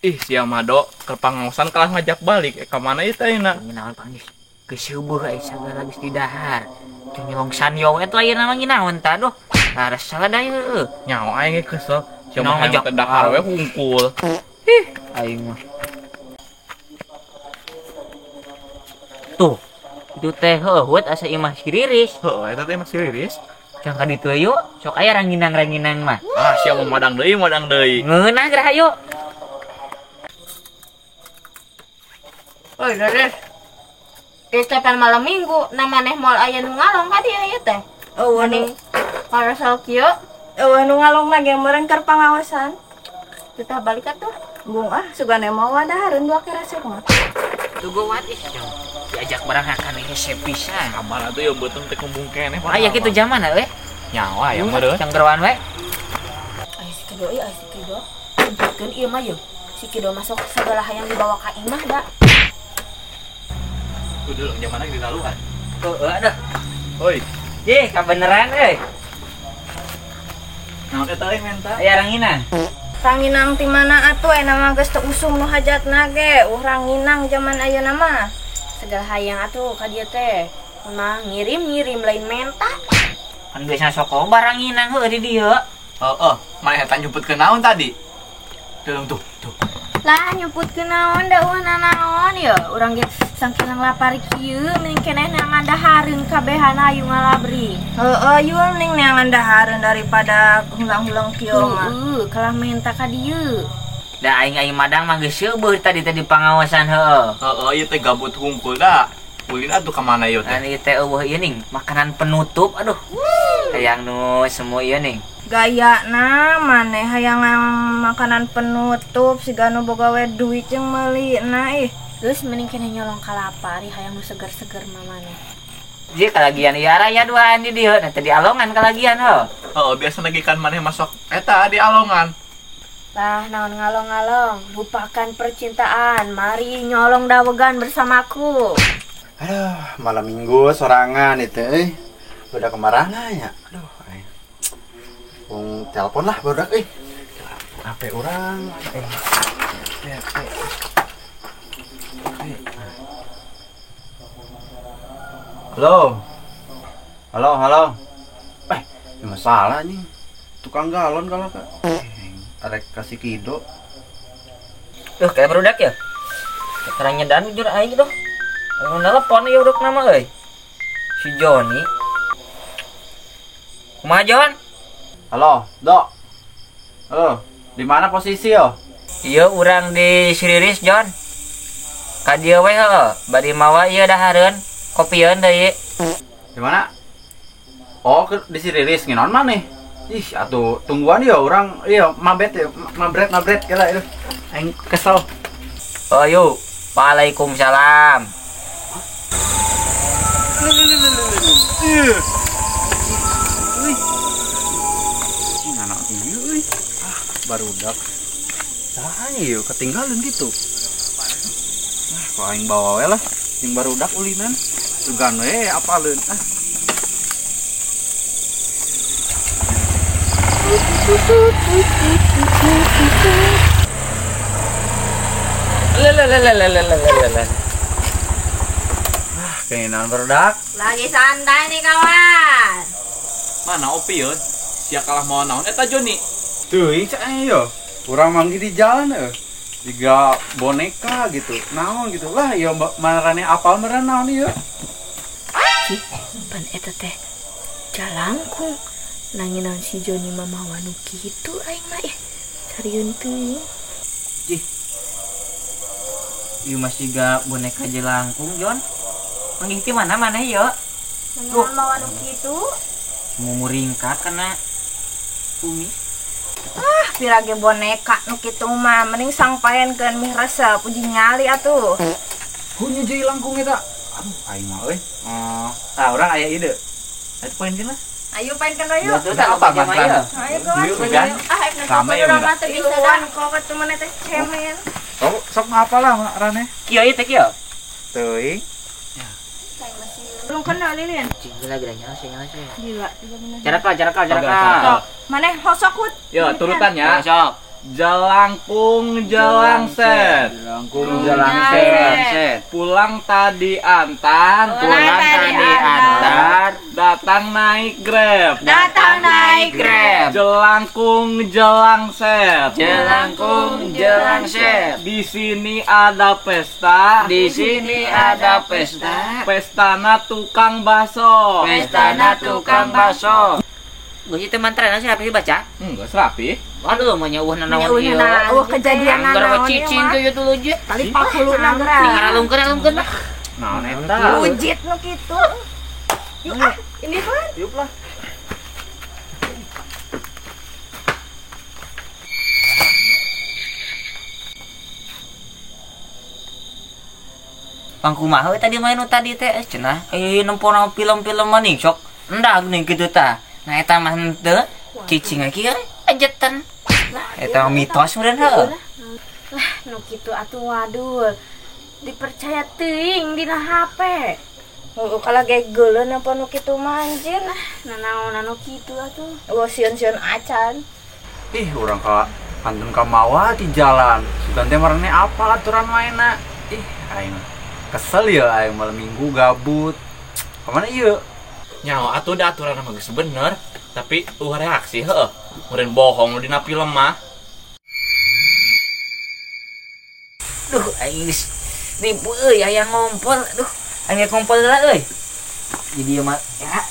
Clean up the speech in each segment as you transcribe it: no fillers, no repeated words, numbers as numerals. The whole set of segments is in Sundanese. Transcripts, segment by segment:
Ih, sia mado keur pangaosan kalah ngajak balik. Ka mana ieu teh ayeuna? Nginaon panggih. Geus heubeut ai sagala geus didahar. Teu nyolong sanyo eta ayeuna mah nginaon tah aduh. Rasa da heueuh. Nyawa aing ge kesel. Sia mah ngajak teh dahar we hungkul. Ih, aing mah. Tuh, itu teh heueuh asa imah si Riris. Heueuh, eta teh imah si Riris. Jang ka ditu yuk, sok aya ranginang-ranginang mah. Ah, sia mah madang deui, madang deui. Ngeunah geura hayu. Oi, Riris. Kapan malam minggu, na maneh moal aya nu ngalong ka dieu ieu teh. Eueuh nu parasal kieu. Eueuh nu ngalong lagi meureun keur pangaosan. Kita balik atuh. Bung ah, sugane mawa dahareun dua keresek mah. Dugo wat ih, diajak barang akan hese pisan. Kamar atuh ya beuteung teh kumbung keneh. Aya kitu zaman euy. Nyawa ya meureun. Canggerwan we. Ai si Kido ieu, ai si Kido. Jemputkeun ieu mah yeuh. Si Kido masuk segala hayang dibawa ka imah da. Udah zaman lagi ditaluhan. Heeh aduh. Oi. Jih, kabeneran euy. Naon eta euy menta? Aya ranginang. Ranginang ti mana atuh eta mah geus teu usum nu hajatna ge, uh ranginang zaman ayeuna mah. Segala hayang atuh ka dieu teh. Mah ngirim-ngirim lain menta. Kan biasa sok loba ranginang heueuh di dieu. Heeh, maneh eta nyumputkeun naon tadi? Tuh, tuh, tuh. Lah nyumputkeun naon da eueuh nanaon ye, urang ge sangkilang lapar kieu mending keneh neangan dahareun kabehana ayu ngalabri. Heeh, yeuh mending neangan dahareun daripada hulang-hulang kieu mah. Heeh, kalah menta ka dieu. Da aing-aing madang mah geus seubeut tadi teh di pangaosan heueuh. Heeh, ieu teh gabut hungkul da. Ulin atuh ka mana ieu teh? Kan ieu teh eueuh ieu ning, makanan penutup aduh. Hayang nu semu ieu ning. Gaya na maneh hayang makanan penutup siga nu boga we duit jeung meuli na ih. Geus mending keneh nyolong kalapa ari hayang nu seger-seger mah maneh. Ji kalagian ieu araya duaan di dieu, nah teh di alongan kalagian heuh. Heeh, biasa lagi kan maneh masuk eta di alongan. Lah naon ngalong-ngalong, lupakan percintaan, mari nyolong dawegan bersamaku. Aduh, malam minggu sorangan itu euy. Udah kemarana nya. Aduh, aing. Bung telepon lah barudak euy. HP urang. Halo. Halo, halo. Ini masalah nih. Tukang galon kalau kak. Arek kasih Kido. Tuh, kayak barudak ya. Sekarang nyedan jujur aing tuh. Mau nelpon ya udah nama euy. Si Joni. Kumaha Jon? Halo, Dok. Oh, di mana posisi yo? Iya, urang di Siriris, Jon. Ka dieu we heuh, bari mawa ieu dahareun, kopieun deui. Di mana? Oh, di Siriris nginaon maneh? Ih, atuh tungguan ya urang, iya mabet ya, mabret kela itu. Aing kesel. Oh, yuk. Waalaikumsalam. Barudak. Saha ieu ketinggalan gitu. Ah, kok aing bawa we lah. Jeung barudak ulinan. Sugan we apaleun ah. Lelelelelelelelele. Ah, keinginan barudak. Lagi santai nih kawan. Mana opi yeun? Sia kalah mau naon eta Joni? Teuing cak aing yo. Urang manggih di jalan euy. Jiga boneka gitu. Naon gitu lah ieu marane apal meureun naon ieu. Cih, pan eta teh jalangkung. Nanginan si Joni mah mawa nu kitu aing mah ih. Sarieun teuing. Cih. Ieu mah siga boneka jelangkung, Jon. Manggih ti mana maneh ieu? Nanginan mawa nu kitu. Mumuringka kana bumi. Ah, pirage boneka nu kitu mah mending sangpaenkeun mih resep uji nyali atuh. Hunyu jeung langkung eta. Aduh, aing mah euy. Tah urang aya ide. Atuh poinkeun lah. Ayo poinkeun we yuk. Tuh apa mantan? Ayo kawan. Ah, rame ya urang mah teu bisa dan kok atuh maneh teh cemen. Oh, sok ngapa lah rane? Kieu ieu teh kieu. Teuing. Belum kena lilin. Gila gila nyala sih, nyala sih. Gila. Jarak lah, jarak lah, jarak lah. Maneh hosok hut. Yo, turutan ya. Sok. Jelangkung jelangset. Jelangkung jelangset. Pulang tadi antar, pulang tadi antar, datang naik Grab. Datang naik Grab. Jelangkung jelangset. Jelangkung jelangset. Di sini ada pesta. Di sini ada pesta. Pestana tukang bakso. Pestana tukang bakso. Geus ieu mantra sih rapi baca? Enggak rapi. Waduh, mah nyauh nanaon ieu. Eueuh kejadian nanaon. Cicing teh ieu dulu je. Tali pakuluna geura. Diharalungkeun lah. Naon eta? Wujit nu kitu. Yuk ah, ini kan. Yuk lah. Pang kumaha we tadi main nu tadi teh cenah. Nempo na film-film maning sok. Endah geuning kitu tah. Nah eta mah henteu cicing kieu ajetan. Eta mitos meureun heuh. Lah nu kitu atuh waduh. Dipercaya teuing dina HP. Heuh kalah ge geuleun apa nu kitu mah anjir. Nanaonan nu kitu atuh. Eueuh sieun-sieun acan. Ih, urang ka pantun ka mawa di jalan. Sugan teh marane apa aturan mainna? Ih, aing kesel ya aing malam minggu gabut. Kamana ieu? Nyawa atuh da aturan mah geus bener, tapi ulah reaksi heuh. Meureun bohong nu dina film mah. Duh, aing geus nipu euy hayang ngompol. Duh, aing ngompol heula euy. Jadi ieu mah ya.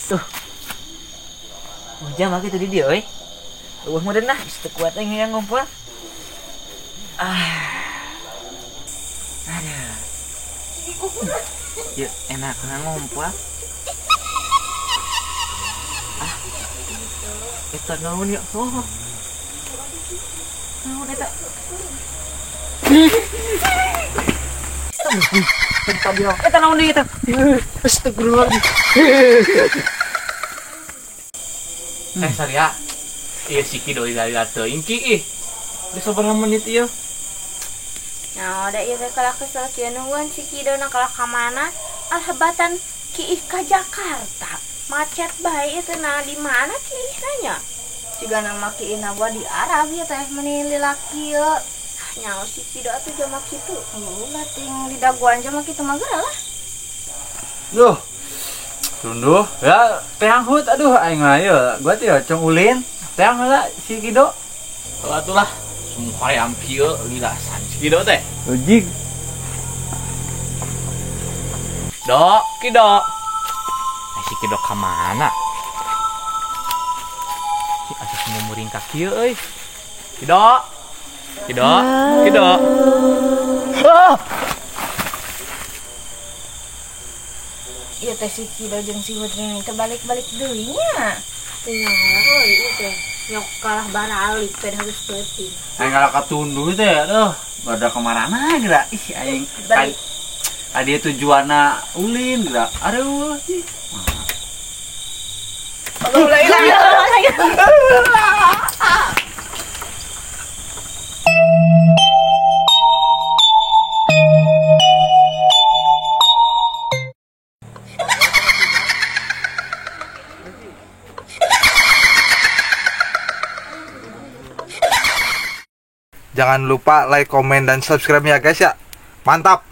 Tuh. Ujang mah kitu di dieu euy. Eueuh meureun lah, geus teu kuat aing hayang ngompol. Ah. Aduh. Ya enak ngompol. Eta naon ya? Oh. Naon eta? Eta naon deui eta? Astagfirullah. Saria. Ieu si Ki doi lila teuing Ki ih. Geus sabaraha menit ieu? Nah, da ieu teh kalah kesel kieu nungguan si Ki dona kalah ka mana? Alhabatan Ki ih ka Jakarta. Macet bae itu nah di mana Ki ih nanya? Jiga nama Ki ih gua di Arab ya teh meni lila kieu. Nyaho si Ki do atuh jama kitu. Heuh, bating di daguan jama kitu mah geura lah. Duh. Tunduh, ya teang hut aduh aing mah ieu. Gua teh cong ulin. Teang heula si Kido. Heuh atuh lah. Sumuhayam kieu lila san si Kido teh. Logik. Do, Kido. Si Kido ka mana? Si asa sumumuring ka kieu euy. Kido. Kido, Kido. Ah! Ieu teh si Kido jeung si Hudrini teh balik-balik deui nya. Teu nyaho ieu teh nyok kalah baralik teh geus peuting. Aing kalah katunduh teh aduh, bada kamarana geura. Ih aing adi tujuanna ulin geura. Aduh. Jangan lupa like, komen, dan subscribe ya guys ya. Mantap!